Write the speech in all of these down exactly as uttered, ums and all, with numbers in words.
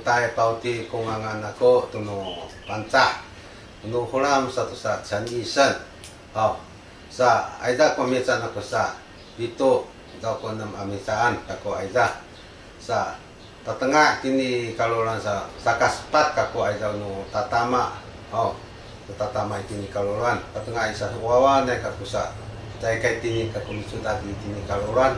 Tay pawti ku ngangan aku tunu Pangcah, tunu Hulam satu sa Chan Isen. Haw, sa ayza ku mican aku sa, pitu, izaw ku enem a micaan kaku ayza. Sa, tatenga kini kalolan sa, saka sepat kaku ayza nu tatama. Haw, tatama i tini kalolan. Tatenga i sa wawa nai kaku sa, caay kay tini kaku micudad i tini kalolan.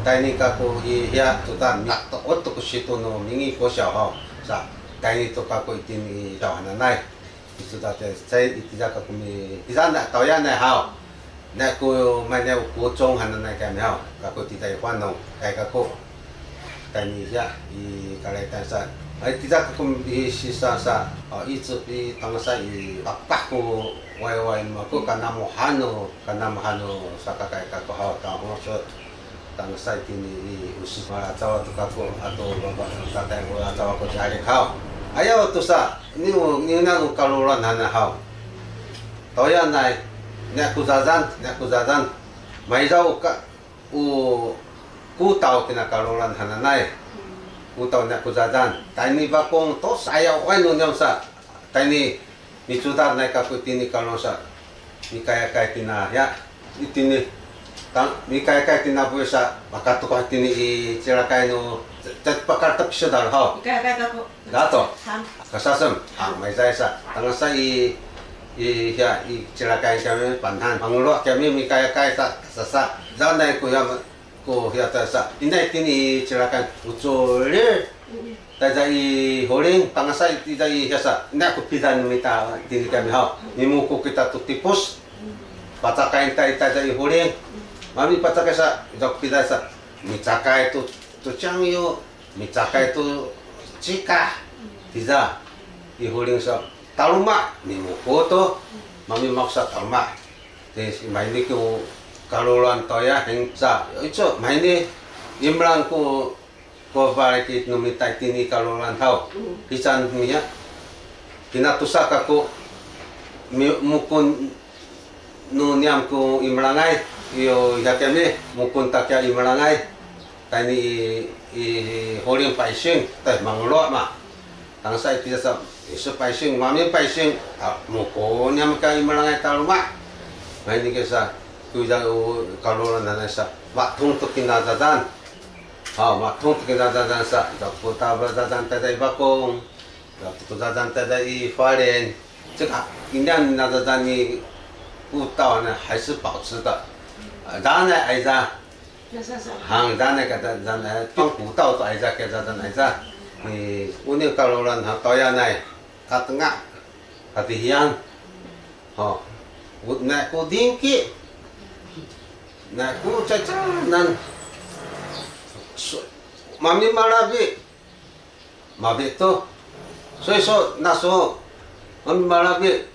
Tayni kaku i hiya cudad, milaktoot to ku situ nu Mingi Kosiyaw haw. Sa, tayni to kaku i tini i siyaw hananay. Micudad te, caay i tiza kaku mi, tiza na tawya nai haw. Na ku, maynay u kucong hananay kami haw, kaku tiza i Huanong, kay kaku. Tayni siya, i kalaytan sa. Ay, tiza kaku i sisa sa, o, i cup i tangasa i papah ku wayway maku kanamuhanu, kanamuhanu sa kakay kaku haw, tangasa. Tangasa i tini i usis malacaw tu kaku, ato baba tatay malacaw aku calik haw. Ayaw tu sa, ni u, ni na u kalolan hana haw. Tawya nai, nia ku zazan, nia ku zazan. Maizaw u ka, u kutaw kina kalolan hananay. Kutaw nia ku zazan. Tayni bakong to sayaw ay nu niyam sa. Tayni micudad nai kaku tini kalolan sa. Mikayakay kina ya. Itini. Tang, mikayakay kina buy sa. Makatukah tini i cilakay nu. Tet pakal tepis daw haw. Mikayakay kaku. Dato. Hang. Kasasem. Hang, maizay sa. Tangasa i, i, ya, i, cilakay kami, panhan. Mangulok kami, mikayakay sa, sasa. Zanay ku ya, ku ya ta sa. Inay tini i cilakay, uculir. Tayza i huling, tangasa i, tayza i hiya sa. Inay ku pidan mita tini kami haw. Mimuku kita tu tipus. Pacakay ta, tayza i huling. Mami pacakay sa, ida ku pidan sa. Micakay tu, tu cangyu. Micakay tu cikah, tiza, i huling sa taluma, mimuku tu, mamimak sa taluma. Ti si maini ku kalolan toya hengsa, icu maini imlang ku, ku balaki nu mita i tini kalolan haw. Pisan miya, kinatusa kaku mi-, mukun nu niyam ku i malangay, iyo, iya kami, mukun takya i malangay, tayni i, i, i huling paising, teh mangulo ma. Tangsa i tiya sa, isu paising, mami paising, a, mukun niyam ka i malangay taluma. Maini kesa, ku ida u kalolan nanay sa, matung tu kina zazan. Ha, matung tu kina zazan sa, ida ku tabla zazan tayza i bakong. Ida ku zazan tayza i falen. Cika, inian na zazan ni kutaw na, 还是保持的. A, zane aiza. Hang zane ka zane, pang kutaw to aiza, ke zazan aiza. Ni, uni kalolan ha toya nai. Katenga. Katihian. Ho. Ut na ku dingki. Na ku cacanan. Su-, mami malabi. Mabi tu. So iso naso. Mami malabi.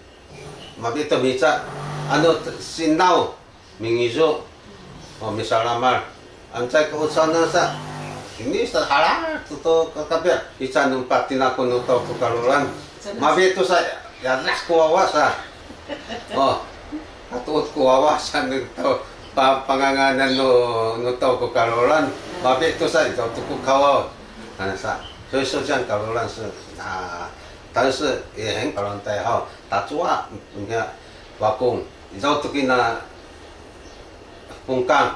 Mabi tu mica. Anu t-, sinaw. Mingizo. O, misalamal. Ancay ka usanan sa. Ini sa halal tu to kakapya. Ica numpat tinaku nu taw ku kalolan. Mabi tu sa. Yadah ku wawa sa. O. Katuud ku wawa sa nu taw. Pa-, panganganan nu, nu taw ku kalolan. Mabi tu sa. Ito tu ku kawaw. Ana sa, 所以说这样 kalolan 是, a, 但是也很 kalolan 太好, 打住啊, nya, bakong, izaw tu kina pungkang.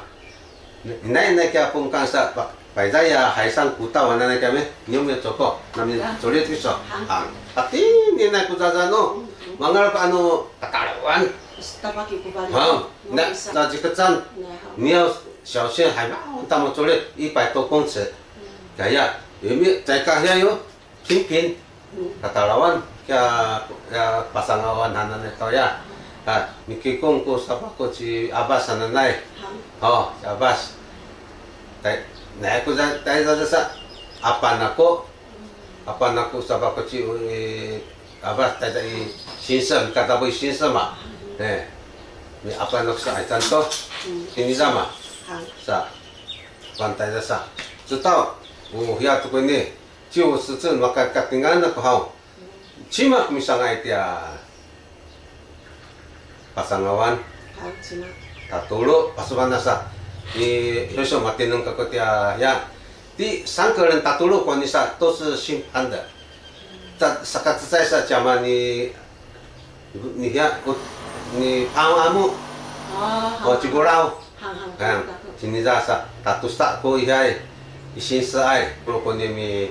Inay, inay kaya pungkang sa, pa-, paizaya, 海上古道 hananay kami, 你有没有走过? Nami 走过去 so? Hang. Pati, ni na ku zazan no. Mangal pa anu, katalawan. Tapaki ku bali. Ha, na, sa jikecan. Ni 小心 海拔 tamo 走过一百多公尺. Kaya, imi, caay kahiya yo, 平平. Katalawan, kaya, kaya Pasangawan hananay to ya. Ha, mikikung ku sabako ci Abas hananay. O, ci Abas. Tay, na ku za, tay za sa, apan ako. Apan ako sabako ci, e, Abas, tay za i 先生, kataboy 先生 ma. E, mi apan ako sa, ay, tanto. Ini sama. Sa. Pantay sa. Citaw, o, hiya to ko ini, ciw sicin, maka katingan ako haw. Cima misangay tiya Pasangawan. Tatulu, pasuban sa. Ni, yoso matineng kako tiya, ya. 第三个人 tatolo ko ni sa 都是姓潘的。Ta, saka cecay sa cama ni, ni hiya, ko, ni Pang amu. O, cikulaw. Hang, hang, hang. Ciniza sa, tatosa ko ihay, i 姓氏ay, ko ni mi,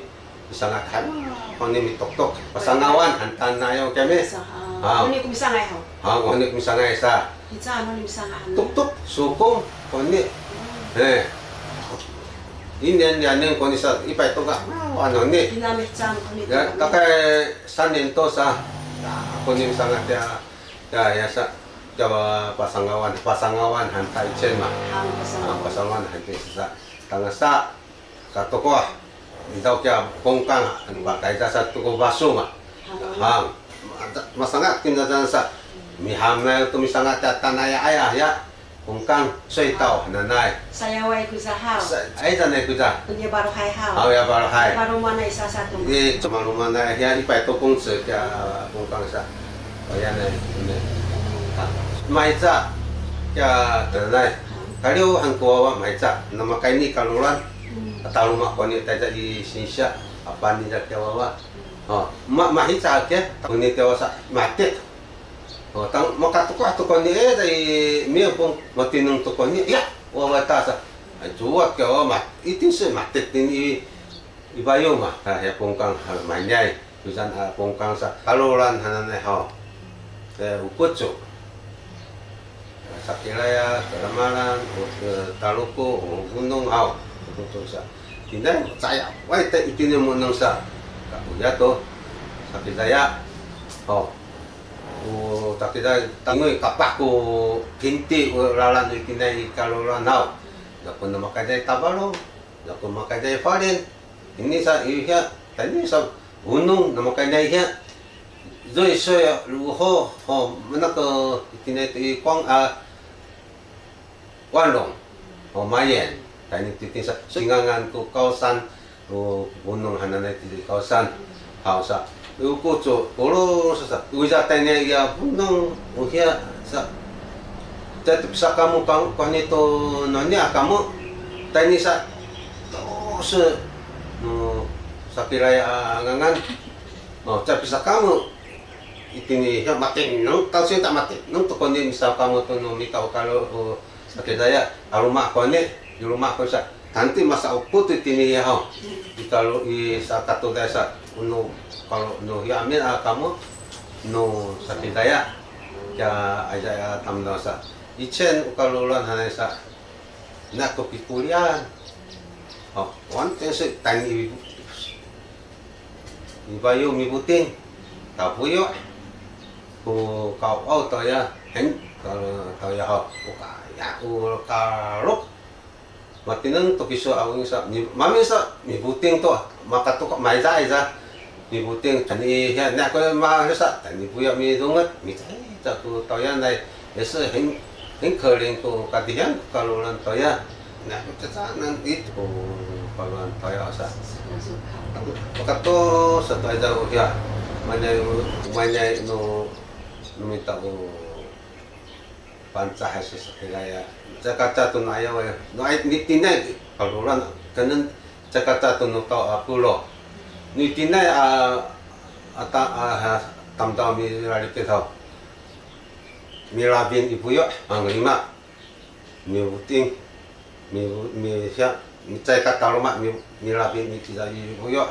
misangat han, ko ni mitoktok, pasangawan, han tanayaw kami. Sa, ah, ko ni ku misangay ho. Ha, ko ni ku misangay sa. Ica, ko ni misangay han. Tuktuk, sukung, ko ni. Eh. Inian, yanin, ko ni sa, ipay to ka, ano ni. Ina mihcam, ko ni. Ya, takay 三年多 sa. Ya, ko ni misangay ya, ya, ya sa, ya, pasangawan, pasangawan, han ta 以前 ma. Hang, pasangawan. Ah, pasangawan, han ta 以前 sa. Tangasa, katukuh, midaw kiya pungkang, ano ba, kaysa sa tuku basu ma. Hang. Hang. Masangat kinadan sa, mihamay to misangat ya tanaya aya ya, pungkang, 隧道 hananay. Sayaway ku sa haw. Sa, ay, tanay ku sa. Kunya baruhay haw. Haw ya baruhay. Baru mana isa sa tu. Di, cuma rumah na ya, ipay to 公尺 kiya pungkang sa. O, yan ay, ini. Ha. Mayca, kiya tanay. Kaliw han ko wawa mayca, namakayni kaloran. Hmm. Taloma' ko ni tayza i sinsiya, apan ni kiya wawa. Hmm. O, ma, mahica kiya, ko ni kiya wawa sa, matik. O, tang, makatukuh to ko ni, eh, i miyapung, matineng to ko ni, ya, wawa ta sa. Ay, cuwa kiya wawa, ma, itin si matik ni i, i bayu ma, ha, ya pungkang, ha, manyay. Tusan a pungkang sa, kaloran hananay haw. E, ukucu. Sakilaya, Kalamalan, u, e, Taluku, u, Gunung haw. Ukucu sa. Tinay, saya, way ta itini muneng sa. Kakuya to. Sakilaya. Haw. U, Sakilaya, tanguy kapah ku kinti, u, lalan itinay i kaloran haw. Naku namakayday Tabalong. Naku makayday Falin. Ini sa, iya, tani sa, gunung, namakayday iya. Zoy, soy, luho, ho, mana ke, itinay tu i kuang, a, Wanlong. Ho, mayen. Tani titin sa, singangan ku kawasan, o, gunung hananay ti kawasan. Haw sa, ukucu, pulu, sa, sa, uza tani iya gunung, uhiya, sa, Cai tu pisakamu kamu, kuhani tu noni a kamu, tayni sa, tos, nu, sakilaya a ngangan, no, cai pisakamu, itini, ya, matineng, tau sini ta matineng, tu koni misakamu tu nu mita u kalu, u, sakilaya, a luma koni, di luma koni sa, Tanti masa uku tu itini ya, ho. Di kalu i sa katuday sa, unu, kalu nu ya amin a kamu, nu sakilaya, ya aja ya tamdaw sa. Icen u kalulan hanay sa, na ku pikulian. Ho, wan ten sa tani i, i bayu mibuting, tapuyo, ku kawaw tawya, hen, kalu tawya ho, ku kaya, ku kaluk, Matineng to kisu a wing sa, mi, mami sa, mibuting to, makatuka, mayza, ayza. Mibuting, tani, ya, na ko ma, sa, tani puya midunget, mi, ta ku tawya nai, ese, hen, hen kering ko kadihan, kalulan tawya. Na ko cacanan itu, kalulan tawya sa. Pakato, sa tawya, ya, manyay, manyay, no, no mita, o, Panca hay sa sakilaya. Cakaca tu no ayaw, no ay, ni tinay, kalulan, kenen, cakaca tu no taw a pulo. Ni tinay a, ata, a, ha, tamdaw milalikid haw. Milabin i puyo, manglima. Mibuting. Mi, mi, siya, micay ka taluma, mi, milabi, mitiza i buyo.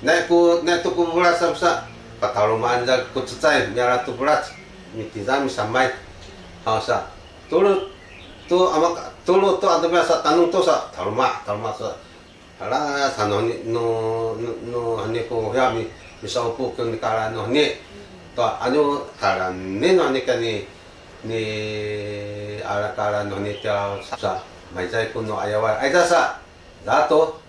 Ne ku, ne tu ku bulas sa, sa, patalumaan da ku cecay, miala tu bulas, mitiza, misamay. Haw sa, tulu, tu, ama, tulu tu, adu sa, tanung tu sa, taluma, taluma sa. Ala, sa no ni, no, no, no, hani ku, ya, mi, misaupu ku ni kala no ni. To, anu, kala ni no ni kani, Ni ala kala no ni tiya sa, maycay ku no ayaway. Ayda sa, dato.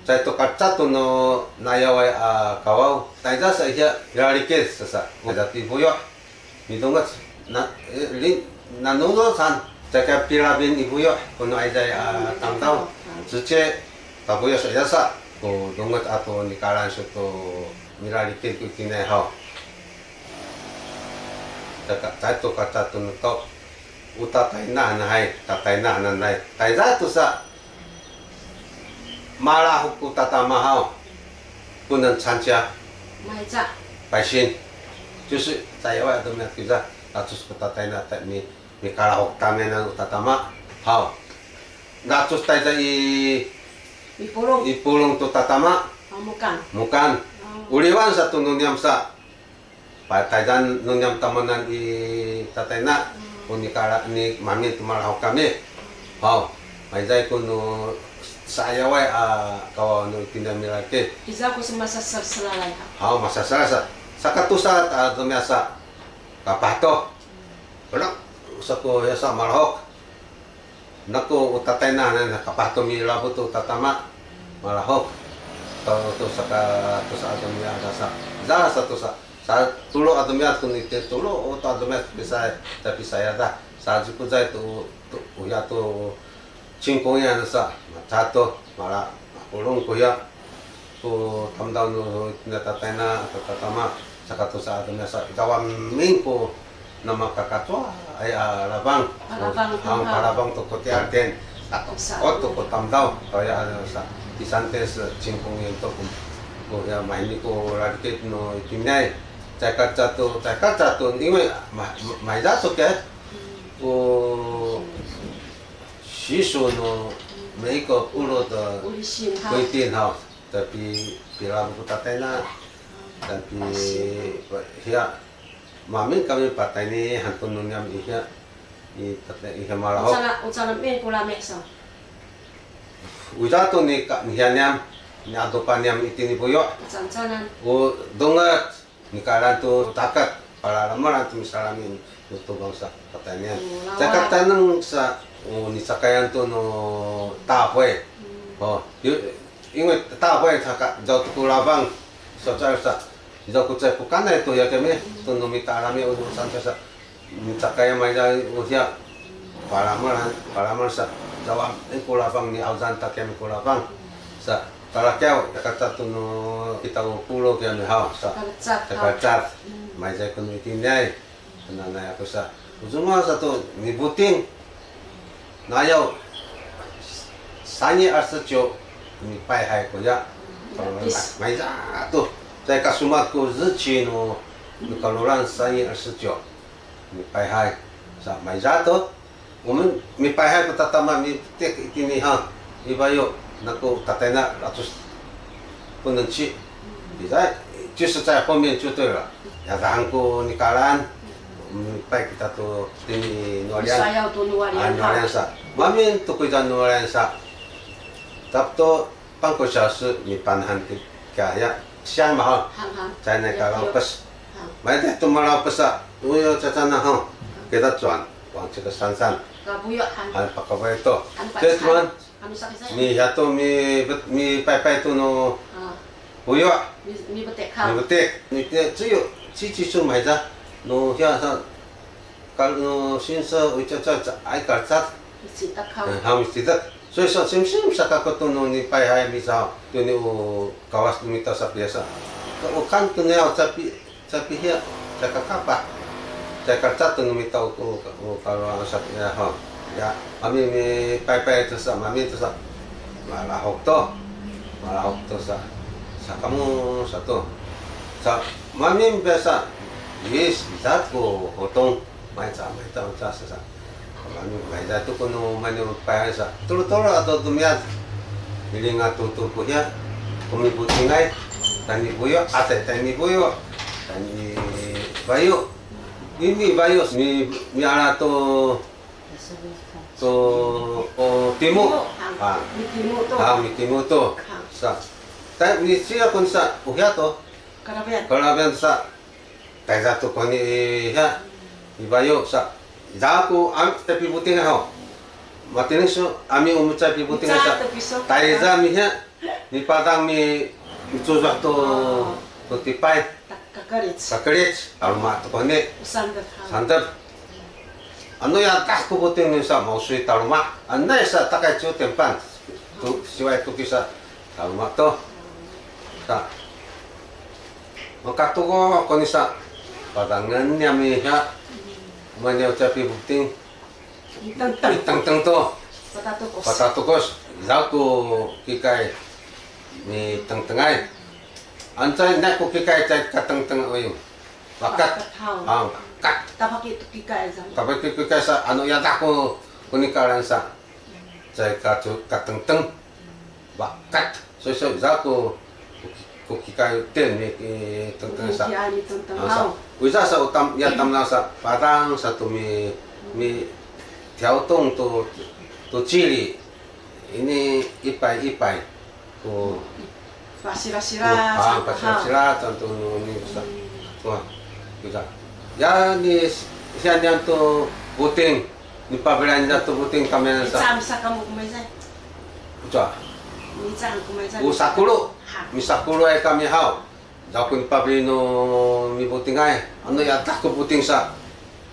Cay to kaca to no nayaway a kawaw. Tayda sa iya, milalikid sa sa. Ayda ti buyo. Midunget na, eh, li, nanunu san. Cay ka pilabin i buyo. Kuno ayda a tamdaw. Suci, tabuyo sa iya sa. Ku dunget ato nikalan su to milalikid ku kinay haw. Caka, catu, kacatu no to. U tatayna hananay, tatayna hananay. Tayza to sa. Malahuk ku tatama haw, 不能参加. Mahica. 百姓, 就是在野外都没有比赛, 那就是不打在那在你, 你 kalahuk 他们那 tatama haw. 那就是在这一, 一 pulung. 一 pulung 都 tatama. Mukan. Mukan. Uliwan sa 'unu niyam sa. Patayzan nu niyam tamanan i tatayna, ku nikala ni mami tumalahuk kami. Haw, maizay ku nu saayaway a kawaw nu itinami laki. Iza ku sumasa serselalay ka. Haw, masasala sa. Sakatusa a tumiasa kapah to. Wala, saku yasa malahuk. Naku u tatayna, na kapah tu milabu tu tatama, malahuk. Tu, tu saka, tu sa adamiad sa. Za sa tu sa. Sa tulu adamiad ku niti tulu, u tu adamiad pisay, tapi saya dah. Sa jikuzay tu, tu, uya tu, cingkungin sa, maca tu, mala, makulung kuya. Ku tamdaw nu tina tatayna, tatama, sakatusa adamiad sa, idaw amin ku namakakatuwa ay a labang. Palabang tu, haw. Palabang tu ku tiyaden. Takot tu ku tamdaw, tawaya sa, 第三点是 cingkungin tu ku, ku ya, mahini ku ladikit nu itinay. Caykaca tu, caykaca tu, 因为 ma, ma, mahiza tu ke, ku 习俗 nu 每一个部落的规定 haw. Tapi pilabu ku tatayna, tapi hiya, mamin kami patayni hantu nu niyam i hiya, i tatay i hiya malahuk. Ucala, ucala min ku lami sa. Uza tu ni ka, ni hiya niyam, ni adupan niyam itini buyu'. Ucancanan. U dungat. Nikalan tu takat, palalamelan tu misalami nu tu bangsa pataynian. Cakataneng sa, o, nicakayan tu nu tahuy. O, yu, 因为 tahuy saka, jaw tu ku labang, sa, sa, sa, jaw ku cay pukanay tu ya kami, tu nu mitalami urusan sa, nicakayan maizay uhiya. Palamal, palamal sa, jaw amin ku labang ni awzan takian ku labang. Sa, talakiaw, takata tu nu kita u pulo kian haw, sa. Takacad. Maizay ku nu itiniay. Nanay aku sa. Uzuma sa tu, ni buting. Nayaw, 三月二十九, ni payhay ku ya. Maiza tu. Sa kasumat ku 日期 nu, nu kalulan 三月二十九. Mipayhay sa, maiza to. 我们 mipayhay ko tatama mipetik itini ha. Ibayo nako tatayna ratus 不能去. 比赛就是在后面就对了. Yadahan ko nikalan, mipay kita to tini Nualian. Misayaw to Nualian. Ah, Nualian sa. Mamin to ko ica Nualian sa. Tapto 半个小时 mipanahan ti kaya siang maha. Hang, hang. Cayna ka laupes. Hang. Maitay to malaupes a, uyo cacana ha. Kita 转往这个山上. Kabuyo han. Han pakabuyo to. Han. Cay tuan. Anu sakit saya. Mi hato mi bet, mi paypay to no. Ah. Buyo. Mi, mi betek ha. Mi betek. Mi te, 只有七七处 maiza. No hiya sa. Kal no sinsa ucaca ca ay kalcat. Micitak haw. Eh, haw micitak. So, so, simsim sa kako to no nipayhay misaw to ni u kawas no mita sa piyasa. Ka ukan to niyaw capi, capi hiya, caka kapah. Caka kalcat to no mita u, u, u kaluan sa piya haw. Ya, mami mipaypay to sa, mami to sa. Malahok to. Malahok to sa. Sa kamu sa to. Sa, mami piyasa. Yes, bisa ko hotong. Maica, maica, maica, sa, sa. Mami, maica to ko no, mami paysa. Tulu, tulu, ato to miyat. Ilinga to, to ko hiya. Ko mibutingay. Tani buyo, ate tani buyo. Tani bayo. Ini bayo, mi, mi ala to, to, o, timu. Ha. Mi timu to. Ha, mi timu to. Ha. Sa. Ta, mi siya kun sa, uhiya to. Kalabian. Kalabian sa. Tayza to ko ni, ha, mibayo sa. Iza ko, ami, tapi buting haw. Matini so, ami umut sa pi buting sa. Tayza mi ha, mipadang mi, micuzah to, to tipay. Kakalic. Kakalic, taluma to ko ni. Sandep. Sandep. Ano yadah ko buting ni sa, mausuy taluma. Anay sa takay ciw tempan. To, siway to kisa, taluma to. Sa. Makatuko ko ni sa, padangen ni ami ha, maniyaw capi buting. Itengteng. Itengteng to. Patatukos. Patatukos. Izaw ko kikay, mitengtengay. Ancay na ku kikay cay katengteng uyung. Bakat. Bakat haw. Ah, bakat. Tapaki tu kikay sa. Tapaki kikay sa, anu, yadah ku, ku nikalan sa. Cay ka-, katengteng. Bakat. Soy, soy, za ku, ku kikay ten mi, mitengteng sa. Mitengteng haw. Wiza sa utam, ya tamna sa, padang sa tu mi, mi, tiyaw tong tu, tu cili. Ini ipay, ipay. Ku, pasira-sira, ah, pasira-sira, tantu ni sa. Wah, kita. Ya, ni, siya niyan tu buting, ni pabelanja tu buting kami sa. Misa, misa kamu kumaysa. Uca. Misa kumaysa. U sakulu. Ha. Misa kulu ay kami haw. Dakun pabli no mibuting ay. Anu yadah ku buting sa.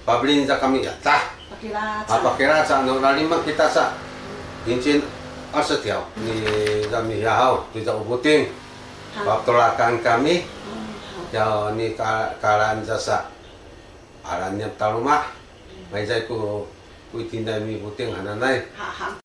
Pabli nida kami yadah. Pakira sa. Ah, pakira sa, anu, lima kita sa. Incin asa tiyaw. Ni kami yahaw, tidak ubuting. Ha. Paptulakan kami. Hmm, ha. Ya, ni ka-, kalan sa sa. Alan niya taluma. Maizay ku, ku itinday mibuting hananay. Ha, ha.